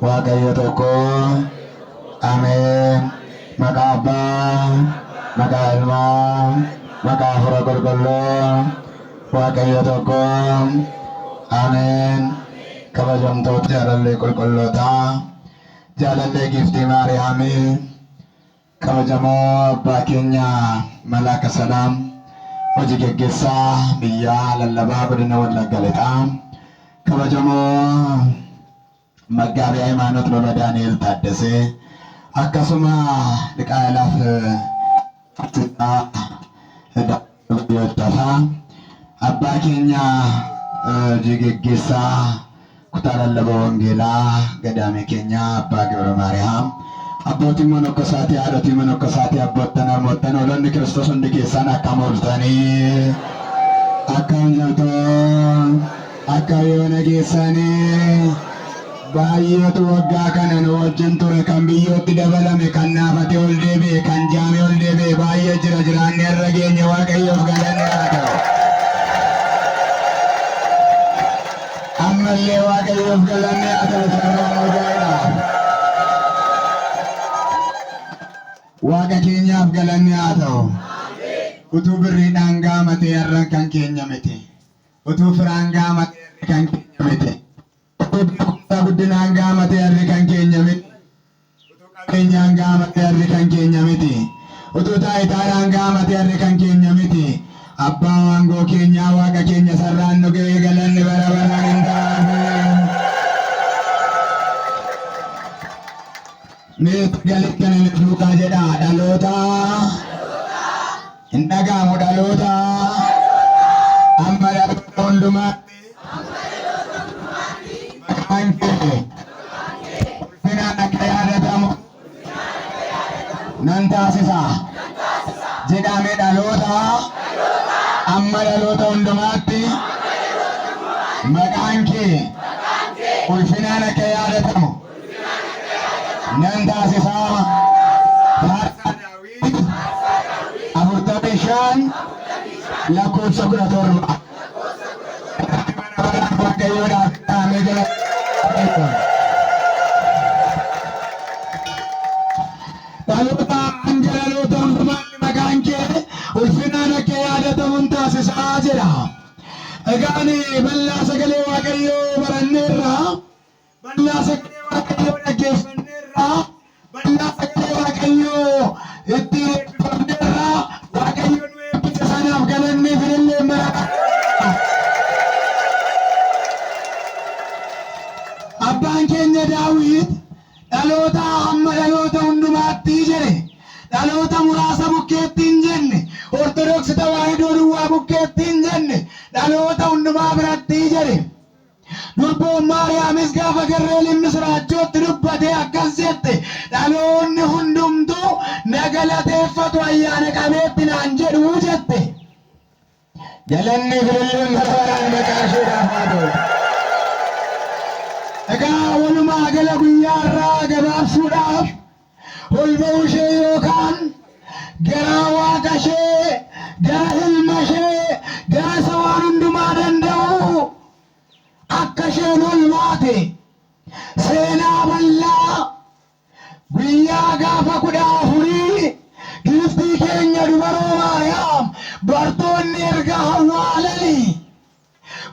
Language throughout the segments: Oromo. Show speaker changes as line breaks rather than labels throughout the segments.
Waaqayyo tokko. Ameen. Maqaa Abbaa, maqaa Ilmaa, maqaa Hafuura Qulqulluu, Waaqayyo tokko. Ameen. Kabajamtoota jaalallee qulqullootaa, jaalallee giiftii Maariyaamii, kabajamoo abbaa keenya Malaaka Salaam, hojii geggeessaa biyyaa lallabaa godina Wallagga Lixaa, kabajamoo Maggaabii Hayimaanot Lola Daani'el Taaddasee, akkasuma Liqaayalaaf Daawwatafaa, abbaa keenya hojii geggeessaa kutaa lallaba wangeelaa gadaamii keenya abbaa Gibra Maariyaam, abbootiin monokkosaatii, haadhotiin monokkosaatii, abboottan, harmoottan, hoolonni Kiristoos hundi keessaan akkam ooltanii? Akkam jirtu? Akka yoona geessanii? Baay'eetu waggaa kana nu wajjin ture, kan biyyootti dabalame, kan naafatee ol deebi'e, kan jaamee ol deebi'e baay'ee jira. Jiraannee har'a geenye, Waaqayyoof galanni haa ta'u. Ammallee Waaqayyoof galanni haa ta'u, sarara gaa'elaaf. Waaqa keenyaaf galanni haa ta'u. Utuu birriidhaan gaamatee har'an kan keenya miti. Utuu firaan gaamatee har'i kan keenya miti. Utuu beekumsa guddinaan gaamatee har'i kan keenya miti. Utuu qabeenyaan gaamatee har'i kan keenya miti. Utuu taayitaadhaan gaamatee har'i kan keenya miti. Abbaa waangoo keenyaa Waaqa keenya sarraan nu ga'ee galanni bara baraan hin ta'afi. Mee sagalee kana na duukaa jedhaa, dhaloota hin dhaga'amu, dhaloota amma dhaloota hundumaatti maqaan kee ulfinaan akka yaadatamu nan taasisa jedhame. Dhaloota amma dhaloota hundumaatti maqaan kee ulfinaan akka yaadatamu nan taasisa. Faarsaa Daawit 45 lakkoofsa 17. Waaqayyoodhaaf ta'amee jira. Dhaloota hanga dhaloota hundumaatti maqaan kee ulfinaan akka yaadatamu hin taasisaa jedha. Egaan bal'aa sagalee Waaqayyoo baranneerra. Bal'aa sagalee Waaqayyoo dhaggeeffanneerra. Bal'aa sagalee Waaqayyoo ittiin eebbifamneerra. Waaqayyo nu eebbise sanaaf galanni finillee mara. Abbaan keenya Daawit dhaloota hamma dhaloota hundumaatti jedhe. Dhaloota muraasa bukkeetti hin jenne. Ortodoksii Tawaahidoo duwwaa bukkeetti hin jenne. Dhaloota hundumaa biratti jedhe. Durboon Maariyaamis gaafa Garreeliin misiraachootti dubbate akkas jette: dhaloonni hundumtuu na galateeffatu, ayyaana qabeetti naan jedhu jette. Galanni fililleen bara baraan maqaa isheedhaaf haa ta'u. Egaa walumaa gala guyyaa irraa gabaabsuudhaaf, ol ba'uu ishee yookaan gara Waaqa ishee, gara ilma ishee, gara isa waan hundumaa danda'u akka isheen ol baate seenaa bal'aa guyyaa gaafa 14 giiftii keenya dubaroo Maariyaam bartoonni erga awwaalanii,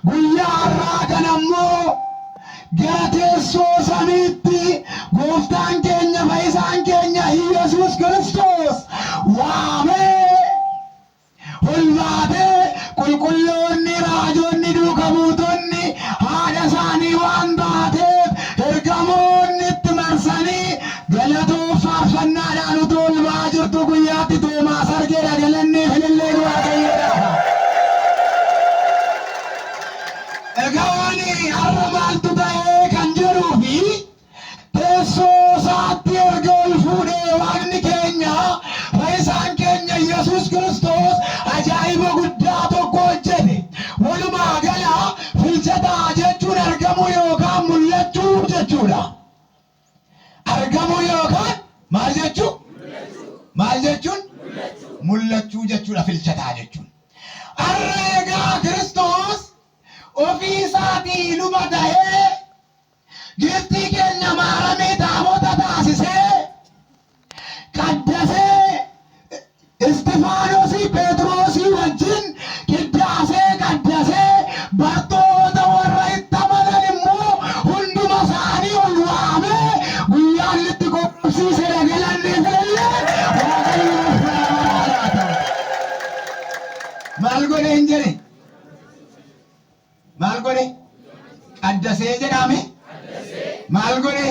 guyyaa har'aa kana immoo gara teessoo samiitti gooftaan keenya, fayyisaan keenya Iyyasuus Kiristoos waamee ol baatee, qulqulloonni, raajonni, duuka buutonni haadha isaanii waan taateef ergamoonni itti marsanii galatoof faarfannaadhaan utuu ol ba'aa jirtu guyyaatti Toomaas argeedha. Galanni fililleen Waaqayyoodhaaf. Egaan har'a maaltu ta'ee kan jedhuu fi teessoo isaatti erga ol fuudhee Waaqni keenya, fayyisaan keenya Yesuus Kiristoos ajaa'iba guddaa tokko hojjete. Walumaa gala filchataa jechuun argamuu yookaan mul'achuu jechuudha. Argamuu yookaan maal jechuu? Maal jechuun? Mul'achuu jechuudha filchataa jechuun. Har'a egaa Kiristoos ofii isaatii luba ta'ee giiftii keenya Maariyaam Maal godhe?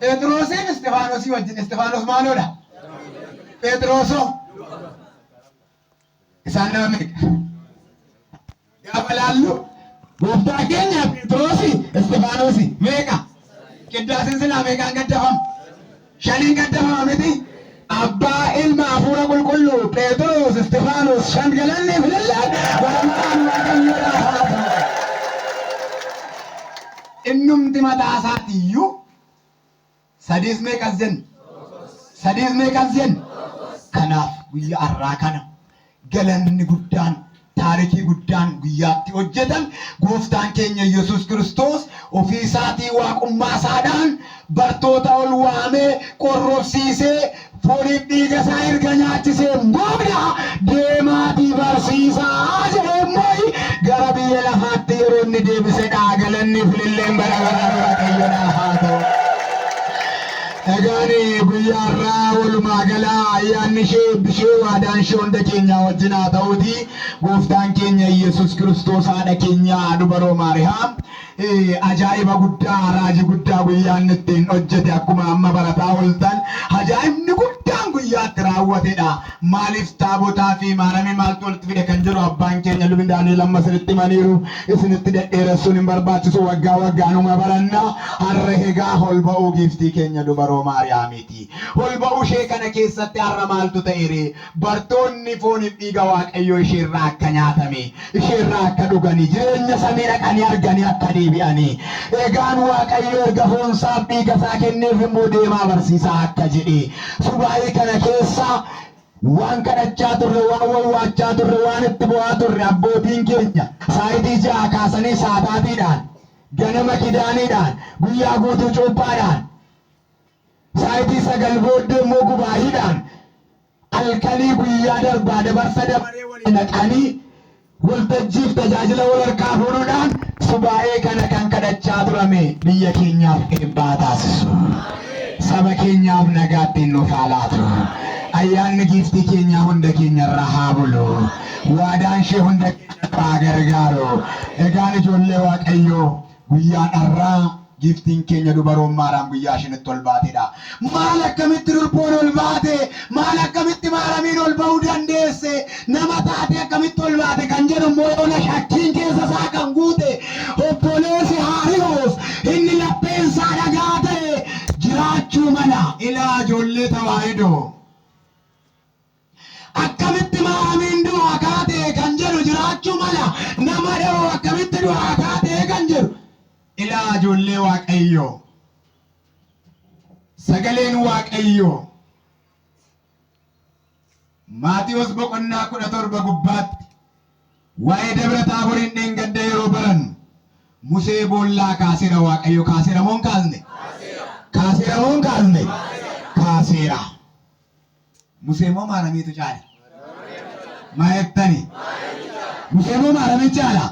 Phexrosiin Isxifaanosii wajjin. Isxifaanos maaloodha? Phexrosoo? Isaan nama meeqa? Gaafa laallu gooftaa keenya Phexrosi Isxifaanosi meeqa? Qiddaaseen silaa meeqaan gaddafama? Shaniin gaddafama miti? Abbaa, Ilma, Hafuura Qulqulluu, Phexros, Isxifaanos, shan galanni filillaan bara baraan Waaqayyoodhaaf haa ta'u. Innumti mataa isaatiiyyuu sadiis meeqas jenna? Sadiis meeqas jenna? Kanaaf guyyaa har'aa kana galanni guddaan taarikii guddaan guyyaatti hojjetan gooftaan keenya Yesuus Kiristoos ofii isaatii waaqummaa isaadhaan bartoota ol waamee qorrobsiisee fooniif dhiiga isaa erga nyaachisee booda deemaatii barsiisaa jedhee immoo gara biyya lafaatti yeroo inni deebisedha. Galanni fililleen bara baraan Waaqayyoodhaaf haa ta'u. Egaan guyyaa har'aa walumaa gala ayyaanni ishee, eebbi ishee, waadaan ishee hunda keenyaa wajjin haa ta'uuti. Gooftaan keenya Yesuus Kiristoos haadha keenya dubaroo Maariyaam ajaa'iba guddaa, raajii guddaa guyyaan ittiin hojjete akkuma amma barataa ooltan ajaa'ibni guddaan guyyaatti raawwatedha. Maaliif taabotaa fi maaramii maaltu walitti fide kan jedhu abbaan keenya lubni Daani'el amma isinitti himaniiru. Isinitti dhedheeressuun hin barbaachisu, waggaa waggaanuma baranna. Har'a egaa ol ba'uu giiftii keenya dubaroo Maariyaamiiti. Ol ba'uu ishee kana keessatti har'a maaltu ta'e ree? Bartoonni fooniif dhiiga Waaqayyoo isheerraa akka nyaatame, isheerraa akka dhuganii, jireenya samii dhaqanii arganii akka deebi'anii. Egaan Waaqayyo erga foonsaaf dhiiga isaa kenneef immoo deemaa barsiisaa akka jedhe. Subaa'ii kana keessa waan kadhachaa turre, waan wawwaachaa turre, waan itti bu'aa turre abbootiin keenya saayitii 6 kaasanii saataatiidhaan, ganama kidaaniidhaan, guyyaa guutuu cuuphaadhaan, saayitii 9 booddee immoo gubaahiidhaan, halkanii guyyaa darbaa dabarsa dabaree waliin naqanii waltajjiif tajaajila wal harkaa fuudhuudhaan subaa'ee kana kan kadhachaa turame biyya keenyaaf eebbaa taasisu. Saba keenyaaf nagaatti nuuf haa laatu. Ayyaanni giiftii keenyaa hunda keenyarraa haa bulu. Waadaan ishee hunda keenyarraa haa gargaaru. Egaan ijoollee Waaqayyoo, guyyaan har'aa giiftiin keenya dubaroon Maaraam guyyaa isheen itti ol baatedha. Maal akkamitti durboon ol baate? Maal akkamitti maaramiin ol ba'uu dandeesse? Nama taate akkamitti ol baate kan jedhu immoo yoona shakkiin keessa isaa kan guute obboleessi Haariyoos inni lapheen isaa dhagaa ta'e jiraachuu mala. Ilaa ijoollee tawaahidoo. Akkamitti maaramiin du'aa kaate kan jedhu jiraachuu mala. Nama dha'u akkamitti du'aa kaate kan jedhu. Ilaa ijoollee Waaqayyoo. Sagaleen Waaqayyoo Maatiyos boqonnaa 17 gubbaatti waa'ee Dabra Taaboriin dheengadda yeroo barannu Musee boollaa kaaseera Waaqayyo kaaseera moo hin kaasne? Kaaseera moo hin kaasne? Kaaseera. Musee moo maaramiitu caale? Maa jettani? Musee moo maaramii caala?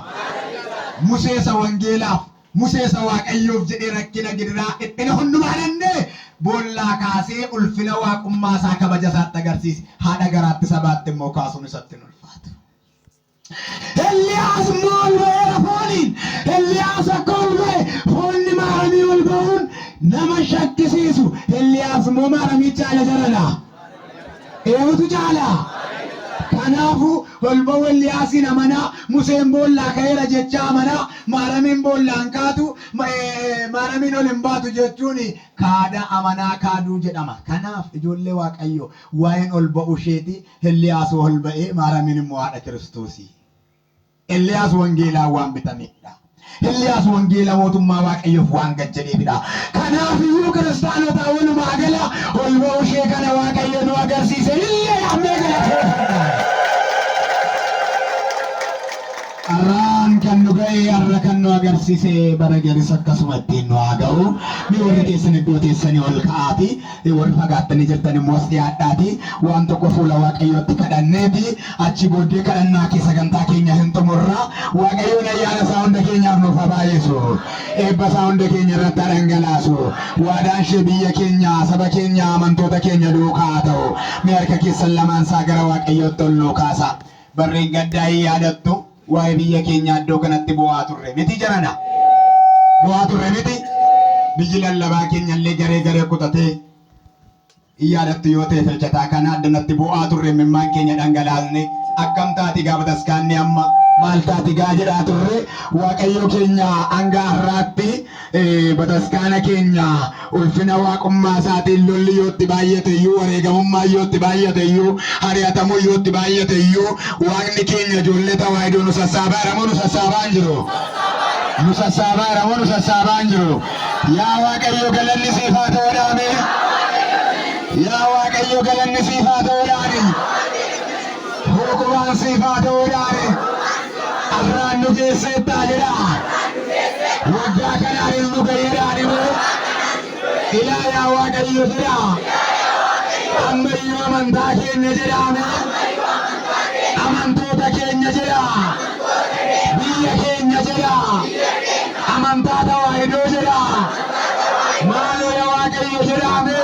Musee isa wangeelaaf, Musee isa Waaqayyoof jedhee rakkina gidiraa dhiphina hundumaa danda'e boollaa kaasee ulfina waaqummaa isaa kabaja isaatti agarsiise. Haadha garaatti isa baatte immoo kaasuun isatti hin ulfaatu. Eliyaas immoo ol ba'eera fooniin. Eliyaas akka ol ba'e foonni maaramii ol ba'uun nama shakkisiisu. Eliyaas immoo maaramii caala jarana. Eenyutu caala? Kanaafuu ol ba'uu Eliyaasiin amanaa, Museen boollaa ka'eera jecha amanaa, maaramiin boollaan kaatu, maaramiin ol hin baatu jechuun kaada amanaa kaaduu jedhama. Kanaaf ijoollee Waaqayyoo waa'een ol ba'uu isheeti Eliyaas ol ba'ee maaramiin immoo haadha Kiristoosii. Eliyaas wangeelaan waan bitameefidha. Eliyaas wangeela mootummaa Waaqayyoof waan gad jedheefidha. Kanaaf iyyuu kiristaanota walumaa gala ol ba'uu ishee kana Waaqayyo nu agarsiise illee ammee galateeffadha. Har'aan kan nu ga'e, har'a kan nu agarsiise, bara garis akkasuma ittiin nu haa ga'u. Mee warri teessan iddoo teessanii ol ka'aati. Warri fagaattanii jirtan immoo as dhiyaadhaati. Waan tokko fuula Waaqayyootti kadhanneeti. Achi booddee kadhannaa kee sagantaa keenya hin xumurra. Waaqayyoon ayyaana isaa hunda keenyaaf nuuf haa baay'isu. Eebba isaa hunda keenya irratti haa dhangalaasu. Waadaan ishee biyya keenya, saba keenya, amantoota keenya duukaa haa ta'u. Mee harka keessan lamaan isaa gara Waaqayyootti ol nuu kaasa. Barreen gaddaa hin yaadattu waa'ee biyya keenyaa iddoo kanatti bu'aa turre miti jarana. Bu'aa turre miti. Biyyi lallabaa keenya illee garee garee kutatee hin yaadattu yoo ta'e filchataa kana addanatti bu'aa turre imimmaan keenya dhangalaasne akkam taati gaa bataskaanni amma maal taati gaa jedhaa turre. Waaqayyo keenya hanga har'aatti bataskaana keenya ulfina waaqummaa isaatiin lolli yoo itti baay'ate iyyuu, wareegamummaan yoo itti baay'ate iyyuu, ari'atamuu yoo itti baay'ate iyyuu, Waaqni keenya ijoollee tawaahidoo nu sassaabaa jira moo nu sassaabaa hin jiru? Nu sassaabaa jira moo nu sassaabaa hin jiru? Yaa Waaqayyo galanni siif haa ta'u dhaame. Yaa Waaqayyo galanni siif haa ta'u dhaani. Hooqubaan siif haa ta'u dhaani. Arraan nu geesseettaa jedha. Waggaa kanaanis nu ga'eedhaan immoo ilaa yaa Waaqayyo jedha. Ammayyuu amantaa keenya jedhaame. Amantoota keenya jedha. Biyya keenya jedha. Amantaa tawaahidoo jedha. Maaloo yaa Waaqayyo jedhaame.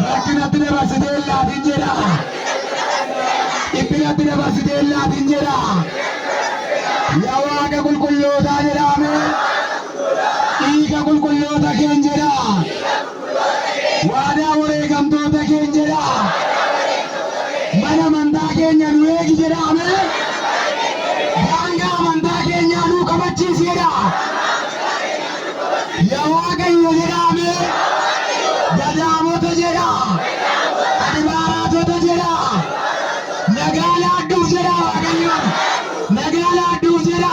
Rakkinatti dabarsitee hin laatin jedha. Dhiphinatti dabarsitee hin laatin jedha. Yaa Waaqa qulqullootaa jedhaame. Dhiiga qulqulloota keen jedha. Waadaa wareegamtoota keen jedha. Mana amantaa keenya nu eegi jedhaame. Daangaa amantaa keenyaa nuu kabachiisi jedha. Yaa Waaqayyo jedhaame. Gadaamota jedha. Adbaaraatota jedha. Nagaa laadduuf jedha Waaqayyo. Nagaa laadduuf jedha.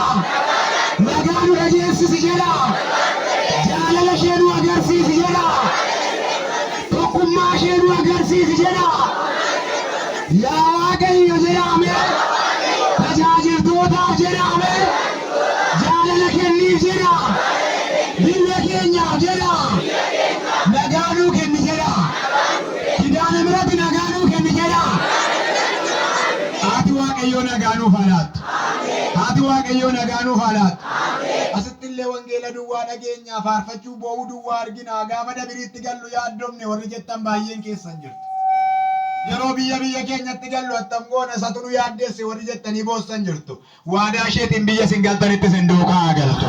Nagaa nu dhageessisi jedha. Jaalala ishee nu agarsiisi jedha. Tokkummaa ishee nu agarsiisi jedha. Yaa Waaqayyo jedhaame. Tajaajiltootaaf jedhaame. Jaalala kenniif jedha. Biyya keenyaaf jedha. Nagaa nuu kenni jedha. Kidaana biratti nagaa nuu kenni jedha. Haati Waaqayyoo nagaa nuuf haa laattu. Haati Waaqayyoo nagaa nuuf haa laattu. Asitti illee wangeela duwwaa dhageenya, faarfachuu boo'uu duwwaa argina. Gaafa dabiriitti gallu yaaddomne warri jettan baay'een keessan jirtu. Yeroo biyya biyya keenyatti gallu attam goona isatu nu yaaddeesse warri jettanii boossan jirtu. Waadaa isheetiin biyya isin galtanitti isin duukaa haa galtu.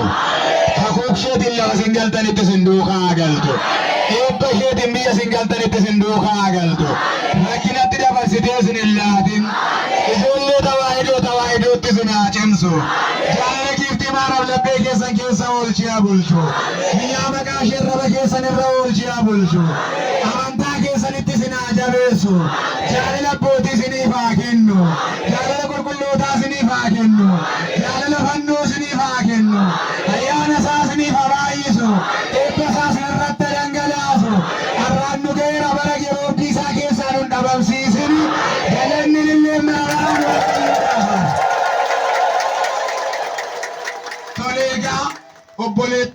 Kakuu isheetiin lafa isin galtanitti isin duukaa haa galtu. Eebba isheetiin biyya isin galtanitti isin duukaa haa galtu. Rakkinatti dabarsitee isin hin laatin. Ijoollee tawaahidoo tawaahidootti isin haa cimsu. Jaalala giiftii maaraam laphee keessan keessa oolchee haa bulchu. Biyyaa maqaa ishee arraba keessan irra oolchee haa bulchu. Amantaa keessanitti isin haa jabeessu. Jaalala abbootii isiniif haa kennu. Jaalala qulqullootaa isiniif haa kennu. Jaalala fannoo isiniif haa kennu. Ayyaana isaa isiniif haa baay'isu. Eebba isaa isin irratti haa dhangalaasu. Har'aan nu ga'eera bara geroobdii isaa keessaa nu hin dhabamsiisin. Galanni illee bara baraan Waaqayyoodhaaf. Tole egaa obboleettii.